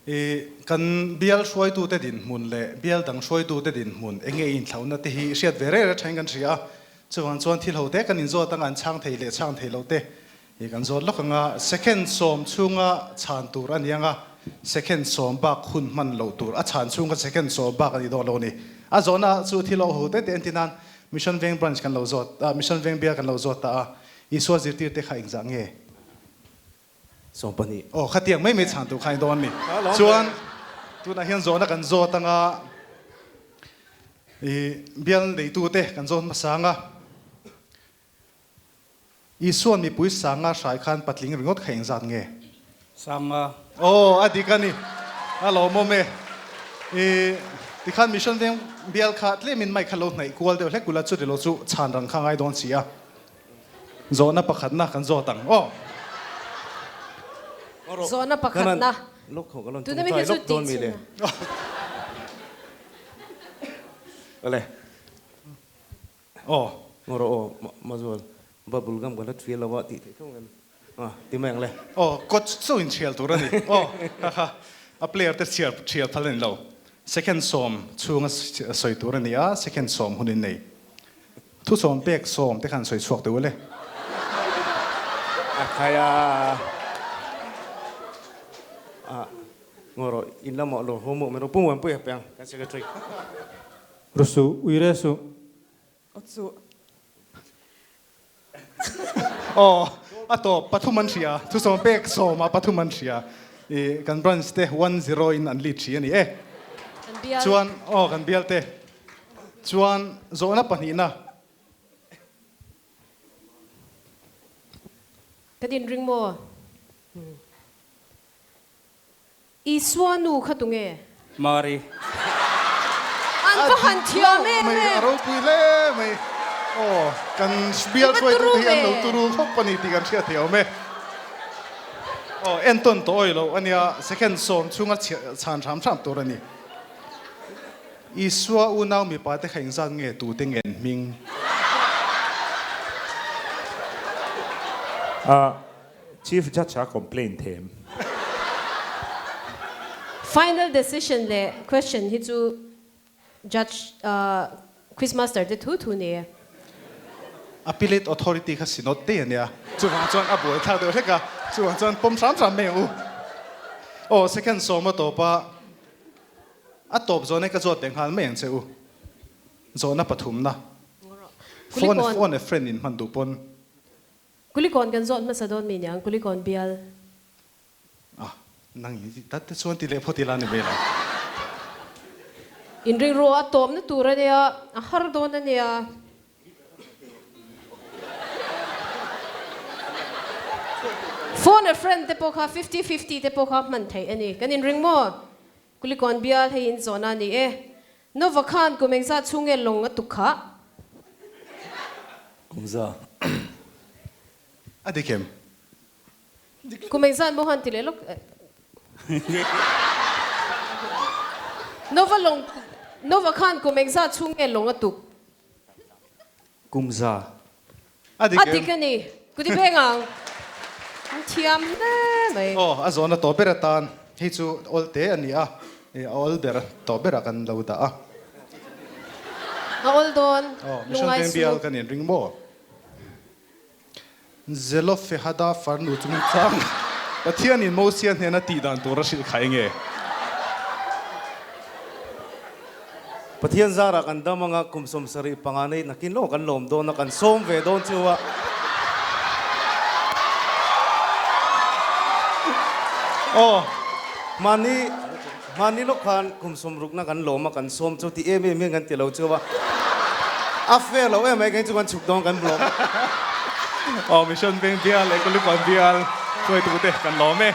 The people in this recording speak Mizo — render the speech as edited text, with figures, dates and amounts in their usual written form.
I kan bial hruaitute dinhmun leh bial dang hruaitute dinhmun eng nge inthlauhna te hi hriat ve reng reng thain kan hria a. Chuvang chuan thil ho te kan inzawt anga an chhang thei leh chhang thei lo te i kan zawt lawk anga second sawm chhunga chhan tur a ni anga second sawm bak hun hman loh tur a chhan chhunga second sawm bak a ni dawn lo a ni. A zawhna chu thil ho ho te te entir nan Mission Veng branch kan lo zawt a, Mission Veng bial kan lo zawt ta a, Isua zirtirte kha engzah nge? 20. Aw, khatiang mai mai chhan tur kha a ni dawn a ni. Chuan tunah hian zawhna kan zawt anga i bial neitute kan zawt hmasa anga Isuan mipui sanga hrai khan patling ringawt kha engzat nge? Sanga. Aw, a dik a ni. A lawmawm e. I tikhan Mission Veng bial kha tlemin mic kha lo hnaih kual deuh hlek ula chuti lo chu chhan rang kha ngai dawn si a. Zawhna pakhatna kan zawt ang aw. Zawhna pakhatna. Tuna mi khi chu tih chhin a. Awle. Aw. Ngawr aw Mazual bubble gum ka la thlial lo a tih theih tho ngem a ti mai ang le. Aw coach chu in chhial tur a ni aw ha ha a player te chhiar chhiar phal a ni lo second sawm chhunga sawi tur a ni a second sawm hun in nei. Thusawm pek sawm te khan sawi chhuak teh ule. A khai a a ngaw rawh in lamah lo haw mawh mai rawh Pu Muanpui a piang kan secretary. Rusuh uire suh. Aw chuh. Aw a tawp pathum an hria thusawm pek sawma pathum an hria i kan branch te one zero in an lead hri a ni e. Kan bial. Chuan aw kan bial te. Chuan zawhna pahnihna. Ka din ring maw? Isua nu kha tunge? Mari. An va han thiam em em. A ropui hle mai. Aw, kan bial hruaitute hi an lo turu khawp a ni tih kan hriat thei awm e. Aw, entawn tawh awih loh a nia, second sawm chhunga chhan hram hram tur a ni. Isua unau mipa te kha engzat nge tute nge an hming? Chief Judge a complain them. Final decision leh question hi chu Judge Quiz Master te thu thu ni e. Appellate Authority kha Synod te a nia, chuvang chuan a buai thlak deuh hlek a, chuvang chuan pawm hram hram mai ang u. Aw second sawm a tawp a. A tawp zawhna hi ka zawt leh nghal mai ang che u. Zawhna pathumna. Phone phone a friend in hman duh pawn. Kulikawn kan zawt hmasa dawn mi niang Kulikawn bial. Ah, nang in dat te chuan ti leh phawt ila ni mai lo. Inring rawh a tawpna tur a nia, a har dawn a nia. Phone a friend te pawh kha 50 50 te pawh kha hman theih a ni. Kan inring maw? Kulikawn bial hei in zawhna a ni e. Nova khan kum engzat chhung nge lawng a tuk khah? Kum za. A dik em? Kum engzat maw han ti leh lawk. Nova lawng Nova khan kum engzat chhung nge lawng a tuk? Kum za. A dik em? A dik a ni. Kuti peng ang. An thiam hle mai. Aw, a zawhna tawh ber atan hei chu awl te a ni a, a awl ber tawh berah kan lo dah a. A awl dawn. Aw, Mission Veng bial kan inring maw? Zelofehada farnu chungchang Pathianin Mosia hnena tih dan tur a hrilh kha enge? Pathian zarah kan dam anga kum 75 nei nakin lawng kan lawm dawn a, kan sawm ve dawn chu a. Aw. Mahni mahni lawk khan kum 60 na kan lawm a, kan sawm chu ti em em hian kan ti lo chu a. A fair lo em mai kei chu kan chhuk dawn kan lawm. Aw Mission Veng bial leh Kulikawn bial hruaitute kan lawm e.